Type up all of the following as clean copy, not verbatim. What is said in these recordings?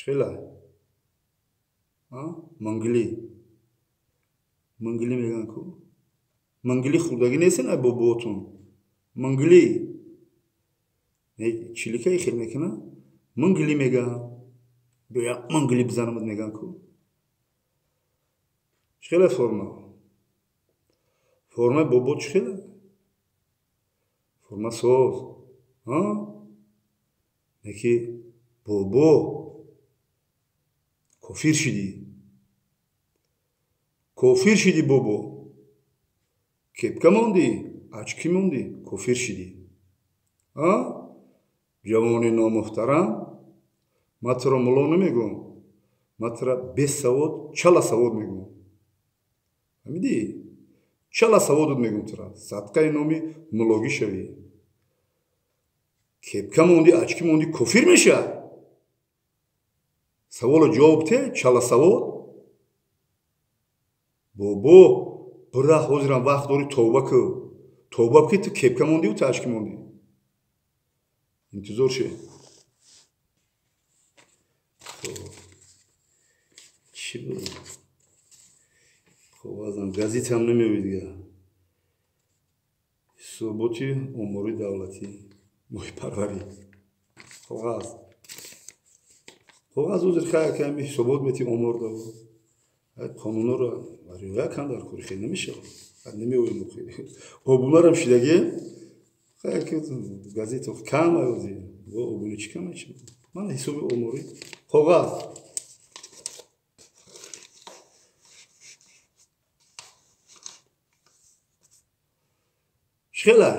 Чӣ хела? Мангили мангили мегӯянд ку, мангили хӯрдагӣ нестен ай бобоотон? Мангили чиликаи хел мекунад, мангили мегӯянд, биё мангили бизанамад мегӯянд ку. Чӣ хела форма? Формаи бобо чӣ хела? Форма соз неки, бобо, кофир шидӣ, кофир шидӣ, бобо. Кепка мондӣ, очки мондӣ, кофир шидӣ. Ҷавони номуҳтарам, ман туро мулло намегӯям, ман туро бесавод, чала савод мегӯям. Фаҳмидӣ? Чала саводот мегӯям тура, садқаи номи муллогӣ шавӣ. Кепка мондӣ, очки мондӣ, кофир мешавад? Саволо ҷавоб те, чала савод. Бобо, бира, ҳозирам вақт дорӣ, тавба кӯ, тавба ки ту кепка мондиву ту очки мондӣ. Интизор ше. Чӣ буд? Коғазам, газетам намеои дига. Ҳисоботи омори давлатӣ, моҳипарварӣ, коғаз, коғаз. Ҳозир хай ками ҳисобот мети, омор даво, қонунҳоро риоя кан, дар кори хел намешавад, намеоем. Обунарам шидаге, газета кам ози, обуна чӣ кам? Ман ҳисоби оморӣ, коғаз. Чӣ хела,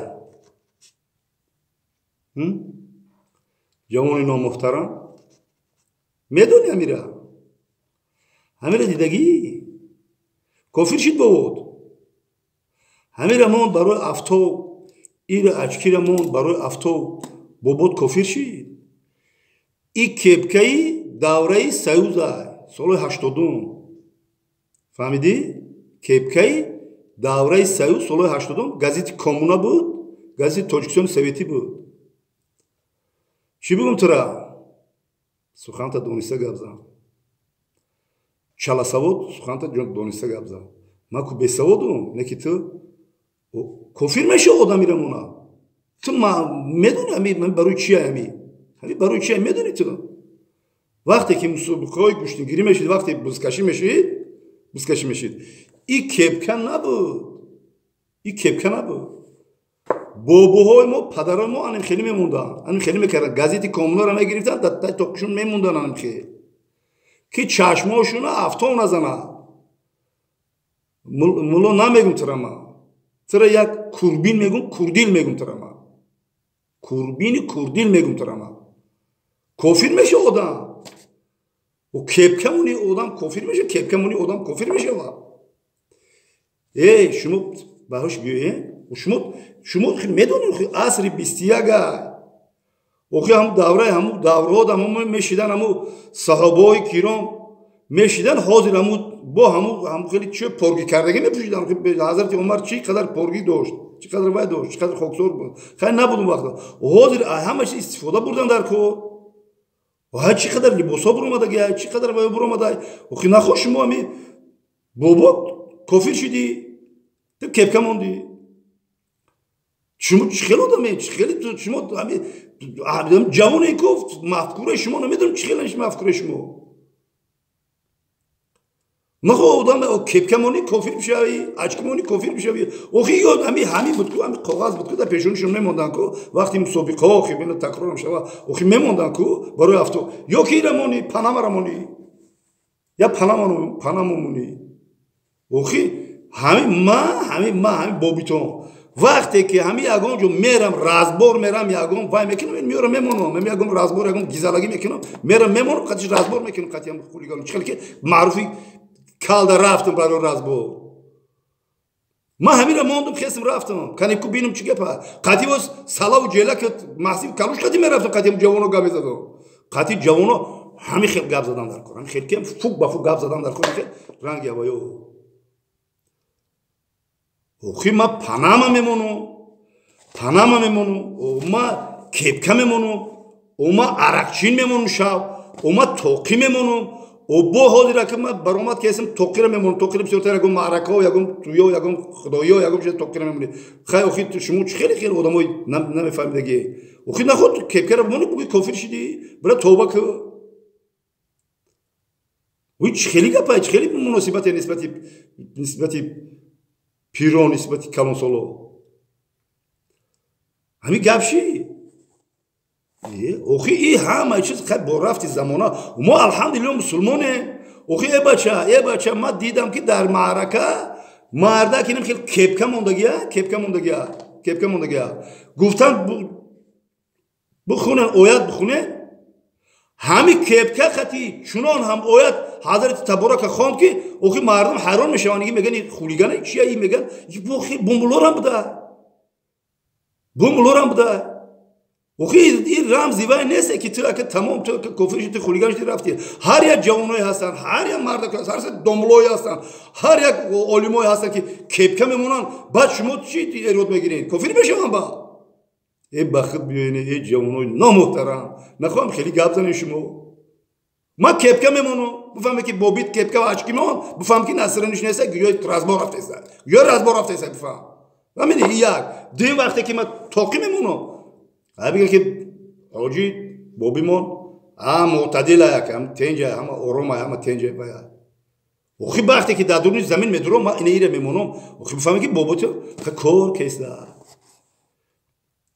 ҷавони номуҳтарам? Медони амира? Ҳамира дидагӣ? Кофир шид бовод. Ҳамира монд барои афтоб, ира очкира монд барои афтоб, бобод кофир шид. И кепкаи давраи союза, солҳои 80-ум, фаҳмидӣ? Кепкаи давраи союз, солҳои 80-ум, газети Коммуна буд, газети Тоҷикистони советӣ буд. Чӣ бигӯм тура? Суханта дониста гап зан, чаласавод, суханта дониста гап зан. Ман ку бесаводум, не ки ту кофир мешавӣ. Одамира мона, ту медони ами барои чия? Ами барои чия, медони ту? Вақте ки мусобиқаҳои гӯштингирӣ мешид, вақте бузкашӣ мешид, бузкашӣ мешид, и кепка набуд, и кепка набуд. Бобоҳои мо, падарои мо аним хеле мемонданд, аним хеле мекарданд, газети Коммунаро мегирифтанд, дар таи тоқишон мемонданд, аним хел, ки чашмошуна афтоб назанад. Мулло намегум тура ман, тура як курбин мегум, курдил мегум тура ман, курбини курдил мегум тура ман. Кофир меша одам? Кепка мони одам кофир меша? Кепка мони одам кофир мешавад? Э, шумо баҳош биёе, шумо медонед, асри 21-а. Охи ҳаму давраи, ҳаму давраҳо ҳаму мешидан, ҳаму саҳобаҳои киром мешидан. Ҳозир ҳаму бо ҳаму хеле чӣ поргӣ кардагӣ мепӯшидан. Ҳазрати Умар чӣ қадар поргӣ дошт, чӣ қадар вай дошт, чӣ қадар хоксор буд. Хай, набуд он вақта. Ҳозир ҳама чиз истифода бурдан дар кор. Ҳа, чӣ қадар либосҳо буромадаги, чӣ қадар вай буромада. Охи нахо, шумо ами бобо кофир шидӣ, ту кепка мондӣ. Шумо чӣ хел одаме? Чӣ хели шумо? Ами ҷавоне ку, мафкураи шумо намедонам чӣ хел мафкураи шумо. Нахо, одам кепка монӣ кофир бишавӣ, очки монӣ кофир бишавӣ? Охи ами ҳамин буд ку, ами коғаз буд ку, дар пешонишон мемонданд ку вақти мусобиқаҳо. Охи бина, такрорам шава, охи мемонданд ку барои авто. Ё ки ира монӣ, панамара монӣ, я панаму монӣ. Охи ҳамин ма, ҳамин ма, ҳамин бобитон, вақте ки ҳами ягон ҷо мерам, разбор мерам, ягон вай мекунам, меёрам, мемонам. Ами ягон разбор, ягон гизалагӣ мекунам, мерам, мемонам, қатиш разбор мекунам, қатиам хулиган. Чӣ хеле ки маъруфи калда рафтам барои разбор. Ман ҳамира мондум, хестм, рафтам, канику бинам чӣ гапа. Қатӣ боз салаву ҷела ки маҳсиб калуш қати мерафтам, қатиам ҷавоно гап мезадам. Қатӣ ҷавоно ҳами хел гап задан дар кор, ҳами хел ки фук ба фук гап задан дар кор, хел ранги ҳавоё. Охи ман панама мемонам, панама мемонам, ма кепка мемонам, ма арақчин мемонам шав. Ма тоқӣ мемонам. Бо ҳозир ака ма баромад кесам, тоқира мемонам. Тоқира бисёртар ягон маъракао, ягон туё, ягон худоё, ягон чиз тоқира мемонӣ. Хай, охи, шумо чӣ хеле хеле одамои намефаҳмидаги. Охи, наход кепкара бимонӣ, бугӯи кофир шидӣ, бира тавба ку. Ӯ чӣ хеле гапа, чӣ хеле муносибате нисбати пирон, нисбати калонсоло? Ҳамин гап ши. Охи, и ҳама чиз хай бо рафти замона. Мо, алҳамдулилло, мусулмонем. Охи, э бача, э бача, ман дидам, ки дар маърака мардак инам хел кепка мондагия, кепка мондагия, кепка мондагия. Гуфтан, бихонен оят, бихонен. Ҳами кепка хати чунон ҳам оят ҳазрати Таборака хонд, ки охи, мардум ҳайрон мешаванд. Меган, хулигана чия? Меган, бумбулорам буда, бумбулорам буда. Охи, ин рамзи вай несте, ки ту ака тамом, ту кофир шуди, хулиган шуди, рафти. Ҳар як ҷавоное ҳастанд, ҳар як мардак, ҳар як домлое ҳастанд, ҳар як олимое ҳастанд, ки кепка мемонанд. Баъд шумо чӣ эрод мегиред? Кофир мешаванд. Ба э бахт биёед, э ҷавонои номуҳтарам, нахоҳам хеле гап занем. Шумо ман кепка мемонам, бифаҳме, ки бобит кепка ва очки мемон, бифаҳм, ки насраниш неста, гӯё разбор рафтеста, гӯё разбор рафтеста, бифаҳм. Фаҳмиди? Як дин вақте ки ман тоқӣ мемонам, бигӯ, ки ҳоҷи бобимон а мӯътадила, якам тенҷа, ҳама орома, ҳама тенҷа бая. Охи, вақте ки дар дуруни замин медурам, ман ина ира мемонам. Охи, бифаҳме, ки бобото кор кеста.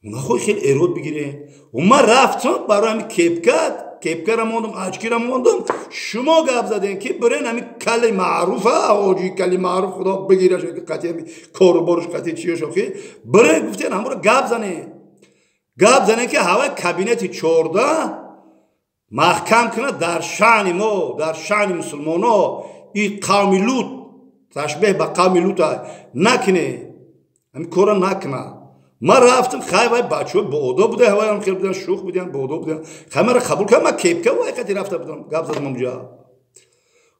Нахой хеле эрод бигирем. Ман рафтам барои ҳами кепка, кепкара мондам, очкира мондам. Шумо гап задем, ки бирен ҳами кали маъруфа, ҳоҷи кали маъруф, худо бигираш, қатъи кору борш, қатъи чиёш. Охи, бирен, гуфтен, ҳаморо гап занем, гап занем, ки ҳаваи кабинети 14 маҳкам кунад. Дар шаъни мо, дар шаъни мусулмоно и қавми Лут, ташбеҳ ба қавми Лута накуне, ҳамин корро накуна. Ман рафтам. Хай, вай бачаҳо боодоб буда, ҳаваям хел будан, шӯх будиан, боодоб будиан. Хай, маро қабул кард. Ман кепка вай қати рафта будам, гап задам онҷа.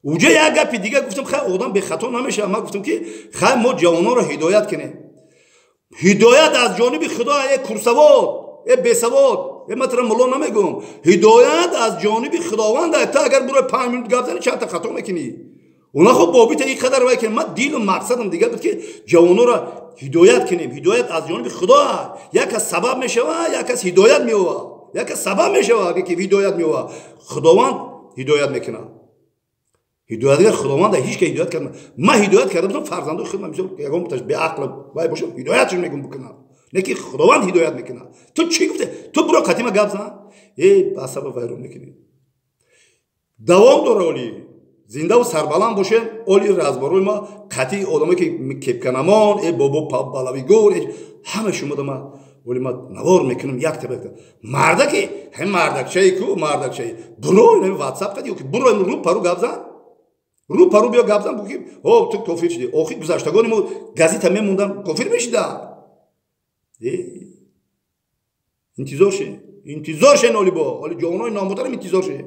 Уҷа як гапи дига гуфтам. Хай, одам бехато намешавад. Ман гуфтам, ки хай, мо ҷавононро ҳидоят кунем. Ҳидоят аз ҷониби Худо, е курсавод, е бесавод, е ман тара мулло намегӯм. Ҳидоят аз ҷониби Худованд. Та агар бурои 5 минут гап зани, чандта хато мекунӣ. Она хуб бобита ин қадар вай кунем. Ман дилу мақсадам дигар буд, ки ҷавононро ҳидоят кунем. Ҳидоят аз ҷониби Худо. Як кас сабаб мешава, як кас ҳидоят меова, як кас сабаб мешава, ки ҳидоят меова. Худованд ҳидоят мекунад. Ҳидоятгар Худованд. Ҳеҷ ка ҳидоят кард. Ман ҳидоят карда будам фарзандои худам. Мисол, ягон таш беақл вай бошам, ҳидоятшон мегум бикунам, не ки Худованд ҳидоят мекунад. Ту чӣ гуфте? Ту буро қатима гап зан. Э, асаба вайрон мекунӣ. Давом дора. Оли зиндаву сарбаланд бошед. Оли разборои ма қатъи одамое, ки кепканамон, э бобо балавигор, ҳама шумо да ма оли ма навор мекунам якта якта. Мардаки ҳам мардакчаи ку, мардакчаи, буро ин ватсап қади, ки буро рӯ пару гап зан, рӯ пару биё гап зан, буки ҳо, ту кофир шудӣ. Охи, гузаштагони мо газета мемондан, кофир мешиданд. Интизор ше, интизор ше. Оли бо оли ҷавонои номуҳтарам, интизор ше.